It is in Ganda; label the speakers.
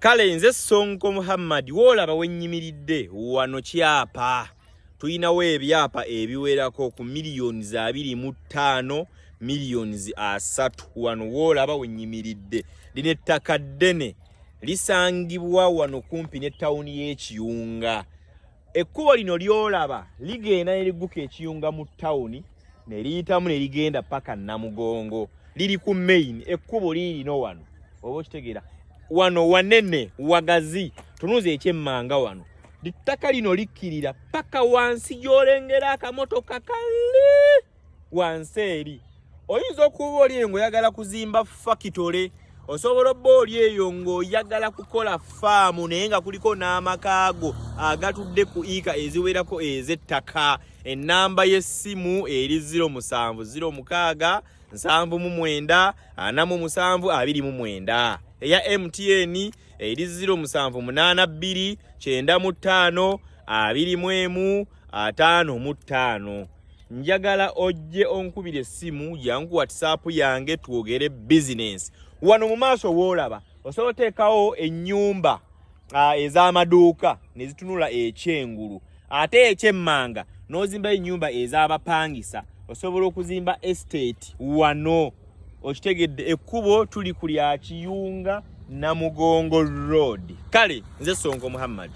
Speaker 1: Kale nze Sonko Muhammad, woolaba wennyimiridde wano kyapa, tulinawo ebyapa ebiwerako ku miliyoni 25, miliyoni 30. Wano woolaba wennyimiridde, lino ettaka ddene lisangibwa wano kumpi ne tawuni y'Ekiyunga. Ekkubo lino lyolaba ligenda ne ligguka Ekiyunga mu tawuni, ne liyitamu ne ligenda paka Namugongo. Liri ku main, ekkubo liirino wano, oba okitegeera, wano wanene wagazi. Tunuuza ekyemmanga wano, littaka lino likkirira paka wansi gy'olengera akamotoka kali wansi eri. Oyinza okuba oli eyo ng'oyagala kuzimba fakitole, osobola obba oli eyo ng'oyagala kukola faamu, naye nga kuliko n'amaka go agatudde ku iika eziwerako ez'ettaka. Ennamba y'essimu eri 0706 79 47 29. Eya MTN eri 0782 95 21 55. Njagala ojje onkubira essimu yangu ku WhatsApp yange twogere bizinensi. Wano mu maaso woolaba osobola oteekawo ennyumba ez'amaduuka ne zitunula ekyengulu, ate ekyemmanga n'ozimbayo ennyumba ez'abapangisa. Osobola okuzimba estate wano, okitegedde? Ekkubo tuli ku lya Kiyunga Namugongo Road. Kale nze Sonko Muhammad.